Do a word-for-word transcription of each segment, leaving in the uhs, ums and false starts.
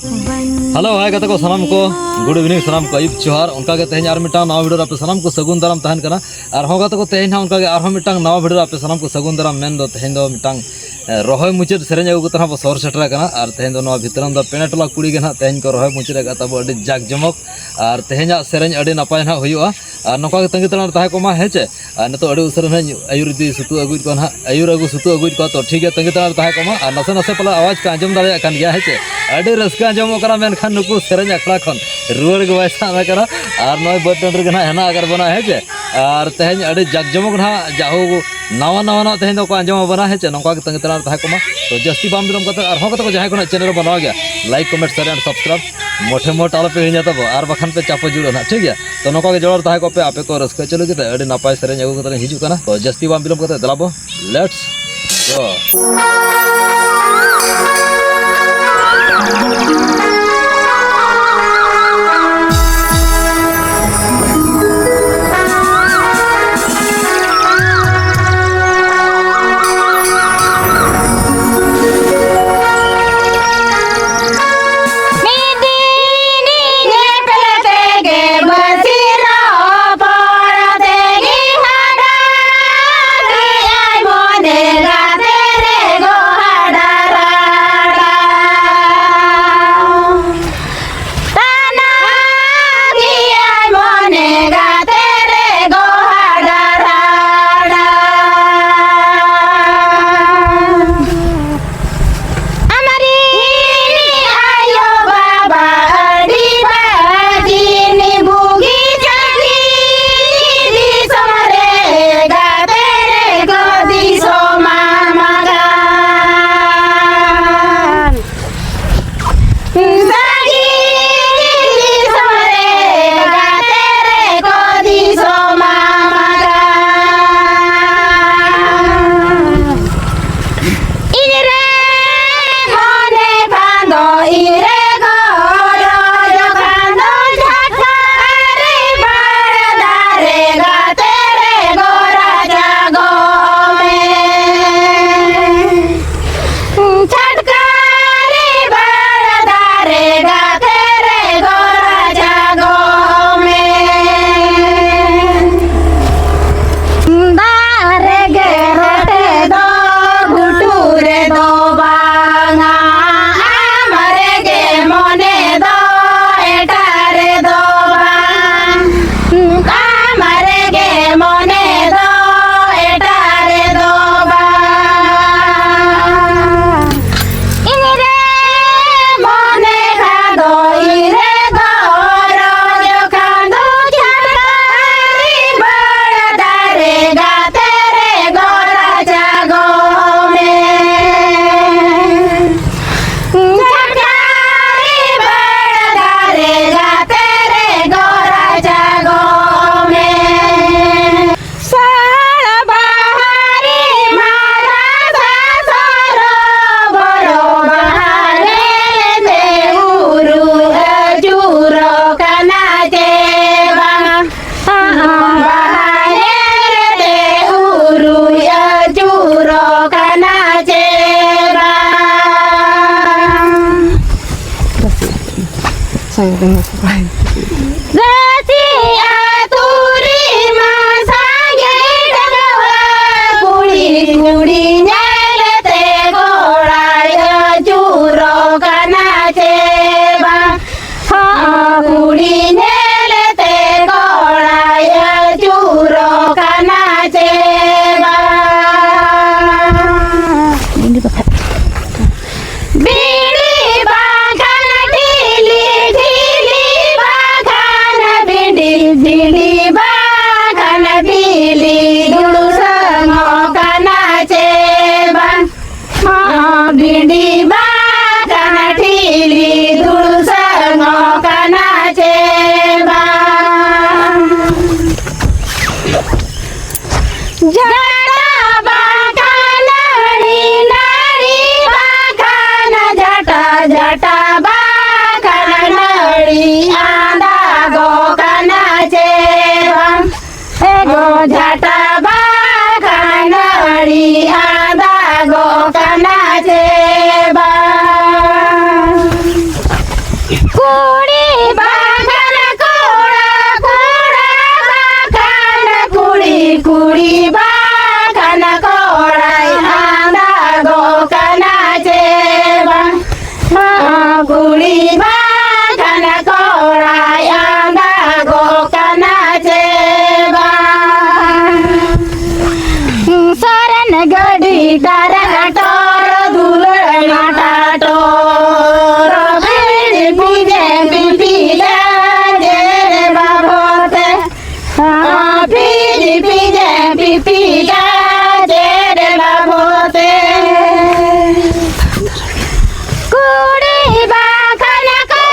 Hello, ᱦᱟᱭ ᱜᱟᱛᱮ ᱠᱚ ᱥᱟᱱᱟᱢ ᱠᱚ, ᱜᱩᱰ ᱤᱵᱷᱤᱱᱤᱝ ᱥᱟᱱᱟᱢ ᱠᱚ, ᱟᱹᱭᱩᱵ ᱡᱚᱦᱟᱨ᱾ ᱚᱱᱠᱟ ᱜᱮ ᱛᱮᱦᱮᱧ ᱟᱨ ᱢᱤᱫᱴᱟᱝ ᱱᱟᱣᱟ ᱵᱷᱤᱰᱤᱭᱳ ᱨᱮ ᱟᱯᱮ ᱥᱟᱱᱟᱢ ᱠᱚ ᱥᱟᱹᱜᱩᱱ ᱫᱟᱨᱟᱢ ᱛᱟᱦᱮᱱ ᱠᱟᱱᱟ᱾ ᱟᱨᱦᱚᱸ ᱜᱟᱛᱮ ᱠᱚ, ᱛᱮᱦᱮᱧ ᱦᱟᱸᱜ ᱚᱱᱠᱟ ᱜᱮ ᱟᱨᱦᱚᱸ ᱢᱤᱫᱴᱟᱝ ᱱᱟᱣᱟ ᱵᱷᱤᱰᱤᱭᱳ ᱨᱮ ᱟᱯᱮ ᱥᱟᱱᱟᱢ ᱠᱚ ᱥᱟᱹᱜᱩᱱ ᱫᱟᱨᱟᱢ ᱢᱮᱱ ᱫᱚ ᱛᱮᱦᱮᱧ ᱫᱚ ᱢᱤᱫᱴᱟᱝ, ᱮ, ᱨᱚᱦᱚᱭ ᱢᱩᱪᱟᱹᱫ ᱥᱮᱨᱮᱧ ᱟᱹᱜᱩ ᱠᱟᱛᱮ ᱦᱟᱸᱜ ᱵᱚ ᱥᱚᱦᱚᱨ ᱥᱮᱴᱮᱨ ᱟᱠᱟᱱᱟ᱾ ᱟᱨ ᱛᱮᱦᱮᱧ ᱫᱚ ᱱᱚᱣᱟ ᱵᱷᱤᱛᱨᱟᱹᱢ ᱫᱚ ᱯᱮᱲᱟ ᱴᱚᱞᱟ ᱠᱩᱲᱤ ᱜᱮ ᱱᱟᱦᱟᱜ ᱛᱮᱦᱮᱧ ᱠᱚ ᱨᱚᱦᱚᱭ ᱢᱩᱪᱟᱹᱫ ᱟᱠᱟᱫ ᱛᱟᱵᱚ ᱟᱹᱰᱤ ᱡᱟᱠ ᱡᱚᱢᱚᱠ᱾ ᱟᱨ ᱛᱮᱦᱮᱧᱟᱜ ᱥᱮᱨᱮᱧ ᱟᱹᱰᱤ ᱱᱟᱯᱟᱭ ᱱᱟᱦᱟᱜ ᱦᱩᱭᱩᱜᱼᱟ᱾ ᱟᱨ ᱱᱚᱝᱠᱟ ᱜᱮ ᱛᱟᱺᱜᱤ ᱛᱟᱲᱟᱜ ᱨᱮ ᱛᱟᱦᱮᱸ ᱠᱚᱜ ᱢᱟ, ᱦᱮᱸ ᱪᱮ? ᱟᱨ ᱱᱤᱛᱚᱜ ᱟᱹᱰᱤ ᱩᱥᱟᱹᱨᱟ ᱱᱟᱦᱟᱜ ᱤᱧ ᱟᱹᱭᱩᱨ ᱤᱫᱤ ᱥᱩᱛᱩ ᱟᱹᱜᱩᱭᱮᱫ ᱠᱚᱣᱟ ᱱᱟᱦᱟᱜ, ᱟᱹᱭᱩᱨ ᱟᱹᱜᱩ ᱥᱩᱛᱩ ᱟᱹᱜᱩᱭᱮᱫ ᱠᱚᱣᱟ᱾ ᱛᱚ ᱴᱷᱤᱠ ᱜᱮᱭᱟ, ᱛᱟᱺᱜᱤ ᱛᱟᱲᱟᱜ ᱨᱮ ᱛᱟᱦᱮᱸ ᱠᱚᱜ ᱢᱟ᱾ ᱟᱨ ᱱᱟᱥᱮ ᱱᱟᱥᱮ ᱯᱟᱞᱮ ᱟᱣᱟᱡᱽ ᱠᱚ ᱟᱸᱡᱚᱢ ᱫᱟᱲᱮᱭᱟᱜ ᱠᱟᱱ ᱜᱮᱭᱟ, ᱦᱮᱸ ᱪᱮ? ᱟᱹᱰᱤ ᱨᱟᱹᱥᱠᱟᱹ ᱟᱸᱡᱚᱢᱚᱜ ᱠᱟᱱᱟ, ᱢᱮᱱᱠᱷᱟᱱ ᱱᱩᱠᱩ ᱥᱮᱨᱮᱧ ᱟᱠᱷᱲᱟ ᱠᱷᱚᱱ ᱨᱩᱣᱟᱹᱲ ᱜᱮ ᱵᱟᱭ ᱥᱟᱱᱟ ᱠᱟᱱᱟ᱾ ᱟᱨ ᱱᱚᱜᱼᱚᱭ ᱵᱟᱹᱫᱽ ᱴᱟᱺᱰᱤ ᱨᱮᱜᱮ ᱱᱟᱦᱟᱜ ᱦᱮᱱᱟᱜ ᱟᱠᱟᱫ ᱵᱚᱱᱟ, ᱦᱮᱸ ᱪᱮ? ᱟᱨ ᱛᱮᱦᱮᱧ ᱟᱹᱰᱤ ᱡᱟᱠ ᱡᱚᱢᱚᱠ ᱱᱟᱦᱟᱜ ᱡᱟᱦᱳ ᱱᱟᱣᱟ ᱱᱟᱣᱟ ᱱᱟᱜ ᱛᱮᱦᱮᱧ ᱫᱚᱠᱚ ᱟᱸᱡᱚᱢ ᱟᱵᱚᱱᱟ, ᱦᱮᱸ ᱪᱮ? ᱱᱚᱝᱠᱟ ᱜᱮ ᱛᱟᱺᱜᱤ ᱛᱟᱲᱟᱜ ᱨᱮ ᱛᱟᱦᱮᱸ ᱠᱚᱜ ᱢᱟ᱾ ᱛᱚ ᱡᱟᱹᱥᱛᱤ ᱵᱟᱝ ᱵᱤᱞᱚᱢ ᱠᱟᱛᱮ ᱟᱨᱦᱚᱸ ᱠᱟᱛᱮ ᱠᱚ ᱡᱟᱦᱟᱸᱭ ᱠᱚ ᱱᱟᱜ ᱪᱮᱱᱮᱞ ᱨᱮᱵᱚᱱ ᱱᱟᱣᱟ ᱜᱮᱭᱟ, like, comment, share and subscribe ᱢᱚᱴᱷᱮ ᱢᱚᱴ ᱟᱞᱚᱯᱮ ᱦᱤᱲᱤᱧᱟ ᱛᱟᱵᱚ, ᱟᱨ ᱵᱟᱠᱷᱟᱱ ᱯᱮ ᱪᱟᱯᱚ ᱡᱩᱲᱟᱹᱜᱼᱟ ᱱᱟᱜ, ᱴᱷᱤᱠ ᱜᱮᱭᱟ? ᱛᱚ ᱱᱚᱝᱠᱟ ᱜᱮ ᱡᱚᱲᱟᱣ ᱨᱮ ᱛᱟᱦᱮᱸ ᱠᱚᱜ ᱯᱮ, ᱟᱯᱮ ᱠᱚ ᱨᱟᱹᱥᱠᱟᱹ ᱦᱚᱪᱚ ᱞᱟᱹᱜᱤᱫ ᱛᱮ ᱟᱹᱰᱤ ᱱᱟᱯᱟᱭ ᱥᱮᱨᱮᱧ ᱟᱹᱜᱩ ᱠᱟᱛᱮ ᱞᱤᱧ ᱦᱤᱡᱩᱜ ᱠᱟᱱᱟ᱾ ᱛᱚ ᱡᱟᱹᱥᱛᱤ ᱵᱟᱝ ᱵᱤᱞᱚᱢ ᱠᱟᱛᱮ ᱫᱮᱞᱟ ᱵᱚ, let's go᱾ ᱨᱟᱹᱥᱤ ᱟᱹᱛᱩ ᱨᱮᱢᱟ ᱥᱟᱸᱜᱮ ᱰᱟᱺᱜᱩᱣᱟᱹ ᱠᱩᱲᱤ, ᱠᱩᱲᱤ ᱧᱮᱞ ᱛᱮ ᱠᱚᱲᱟᱭ ᱟᱹᱪᱩᱨᱚᱜ ᱠᱟᱱᱟ ᱪᱮ ᱵᱟᱝ? ᱦᱚᱸ, ᱠᱩᱲᱤ ᱧᱮᱞ ᱛᱮ ᱠᱚᱲᱟᱭ ᱟᱹᱪᱩᱨᱚᱜ ᱠᱟᱱᱟ ᱪᱮ ᱵᱟᱝ? ᱵᱤᱲᱤ ᱵᱟᱠᱷᱟᱱ ᱴᱷᱤᱞᱤ, ᱴᱷᱤᱞᱤ ᱵᱟᱠᱷᱟᱱ ᱵᱤᱲᱤ, ᱵᱤᱲᱤ ᱵᱟᱠᱷᱟᱱ ᱵᱤᱞᱤ ᱫᱩᱲᱩᱥᱟᱹᱝᱚᱜ ᱠᱟᱱᱟ ᱪᱮ ᱵᱟᱝ? ᱦᱚᱸ, ᱵᱤᱲᱤ ᱵᱟᱠᱷᱟᱱ ᱴᱷᱤᱞᱤ ᱫᱩᱲᱩᱥᱟᱹᱝᱚᱜ ᱠᱟᱱᱟ ᱪᱮ ᱵᱟᱝ? ᱡᱷᱟᱴᱟ ᱵᱟᱠᱷᱟᱱ ᱱᱟᱹᱲᱤ, ᱱᱟᱹᱲᱤ ᱵᱟᱠᱷᱟᱱ ᱡᱷᱟᱴᱟ, ᱡᱷᱟᱴᱟ ᱵᱟᱠᱷᱟᱱ ᱱᱟᱹᱲᱤ ᱟᱸᱫᱟᱜᱚᱜ ᱠᱟᱱᱟ ᱪᱮ ᱵᱟᱝ? ᱮ ᱜᱚ, ᱡᱷᱟᱴᱟ ᱵᱟᱠᱷᱟᱱ ᱱᱟᱹᱲᱤ ᱟᱸᱫᱟᱜᱚᱜ ᱠᱟᱱᱟ ᱪᱮ ᱵᱟᱝ? ᱠᱩᱲᱤ ᱵᱟᱠᱷᱟᱱ ᱠᱚᱲᱟ, ᱠᱚᱲᱟ ᱵᱟᱠᱷᱟᱱ ᱠᱩᱲᱤ, ᱠᱩᱲᱤ ᱵᱟᱠᱷᱟᱱ ᱠᱚᱲᱟᱭ ᱟᱸᱫᱟᱜᱚᱜ ᱠᱟᱱᱟ ᱪᱮ ᱵᱟᱝ? ᱦᱚᱸ, ᱠᱩᱲᱤ ᱵᱟᱠᱷᱟᱱ ᱠᱚᱲᱟᱭ ᱟᱸᱫᱟᱜᱚᱜ ᱠᱟᱱᱟ ᱪᱮ ᱵᱟᱝ? ᱥᱚᱨᱮᱱ ᱜᱟᱹᱰᱤ ᱴᱟᱨᱟᱠᱴᱚᱨ ᱫᱩᱞᱟᱹᱲ ᱢᱟᱴᱟᱴᱚᱨ ᱵᱤᱲᱤ ᱯᱤᱸᱡᱮ ᱯᱤᱯᱤ ᱡᱟᱡᱮ ᱨᱮ ᱵᱟᱵᱚᱛᱮ᱾ ᱯᱤᱯᱤ ᱯᱤᱯᱤ ᱡᱮ ᱯᱤᱯᱤ ᱡᱟ ᱡᱮ ᱨᱮ ᱵᱟᱵᱚ ᱛᱮ᱾ ᱠᱩᱲᱤ ᱵᱟᱠᱷᱟᱱ ᱠᱚ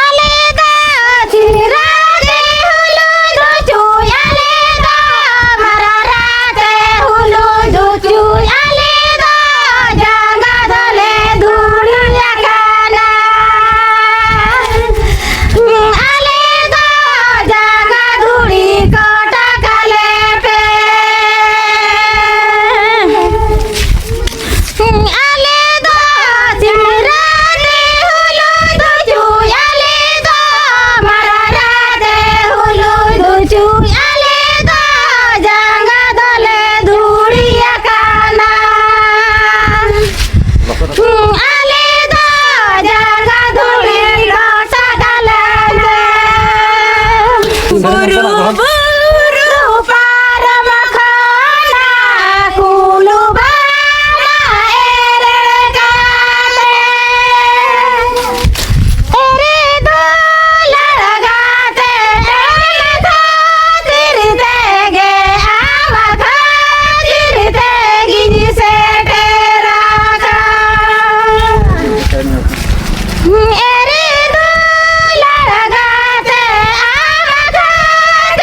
ᱟᱞᱮ ᱫᱚ ᱥᱤᱢᱨᱟ ᱨᱮ ᱦᱩᱞᱩ ᱫᱩᱪᱩᱭ, ᱟᱞᱮ ᱫᱚ ᱢᱟᱨᱟᱨᱟ ᱨᱮ ᱦᱩᱞᱩ ᱫᱩᱪᱩᱭ, ᱟᱞᱮ ᱫᱚ ᱡᱟᱸᱜᱟ ᱫᱚᱞᱮ ᱫᱷᱩᱲᱤ ᱟᱠᱟᱱᱟ᱾ ᱟᱞᱮ ᱫᱚ ᱡᱟᱸᱜᱟ ᱫᱷᱩᱲᱤ ᱠᱚᱴᱟ ᱠᱟᱞᱮ ᱯᱮ᱾ ᱟᱞᱮ ᱫᱚ ᱥᱤᱢᱨᱟ ᱨᱮ ᱦᱩᱞᱩ ᱫᱩᱪᱩᱭ, ᱟᱞᱮ ᱫᱚ ᱢᱟᱨᱟᱨᱟ ᱨᱮ ᱦᱩᱞᱩ ᱫᱩᱪᱩᱭ, ᱟᱞᱮ ᱫᱚ ᱡᱟᱸᱜᱟ ᱫᱚᱞᱮ ᱫᱷᱩᱲᱤ ᱟᱠᱟᱱᱟ᱾ ᱟᱞᱮ ᱫᱚ ᱡᱟᱸᱜᱟ ᱫᱷᱩᱲᱤ ᱞᱚᱴᱟ ᱫᱟᱞᱮ᱾ ᱵᱩᱨᱩ ᱵᱩᱨᱩ ᱯᱟᱨᱚᱢ ᱠᱷᱚᱱᱟ ᱠᱩᱞᱩ ᱵᱟᱱᱟ ᱮᱨᱮᱲ ᱠᱟᱛᱮ, ᱮᱨᱮ ᱫᱚ ᱞᱟᱲᱜᱟᱛᱮ ᱮᱢ ᱠᱷᱟᱹᱛᱤᱨ ᱛᱮᱜᱮ ᱟᱢ ᱠᱷᱟᱹᱛᱤᱨ ᱛᱮᱜᱤᱧ ᱥᱮᱴᱮᱨ ᱟᱠᱟᱱ᱾ ᱮᱨᱮ ᱫᱚ ᱞᱟᱲᱜᱟᱛᱮ ᱟᱢ ᱠᱷᱟᱹᱛᱤᱨ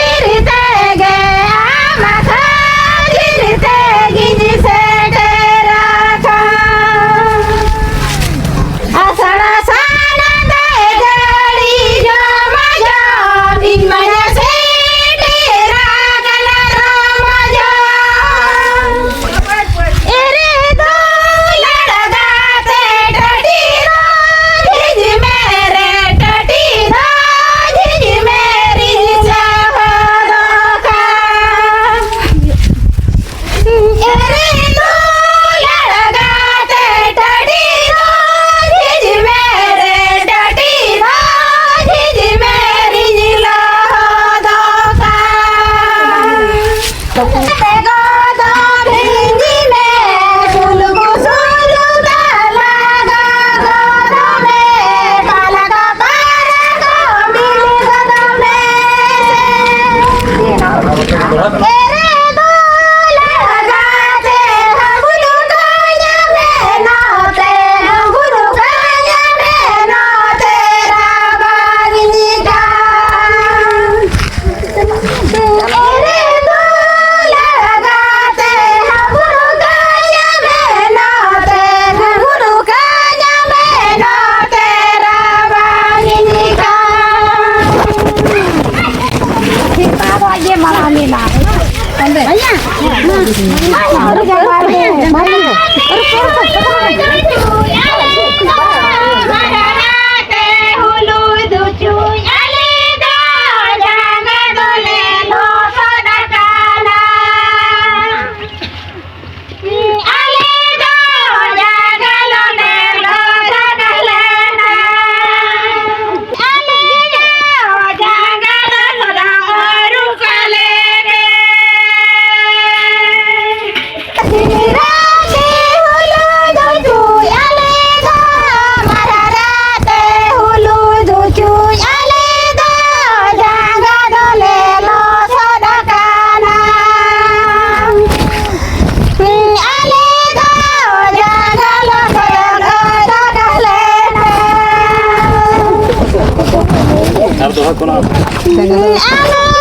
ᱟᱨ ᱫᱚᱦᱲᱟ ᱠᱷᱚᱱᱟᱜ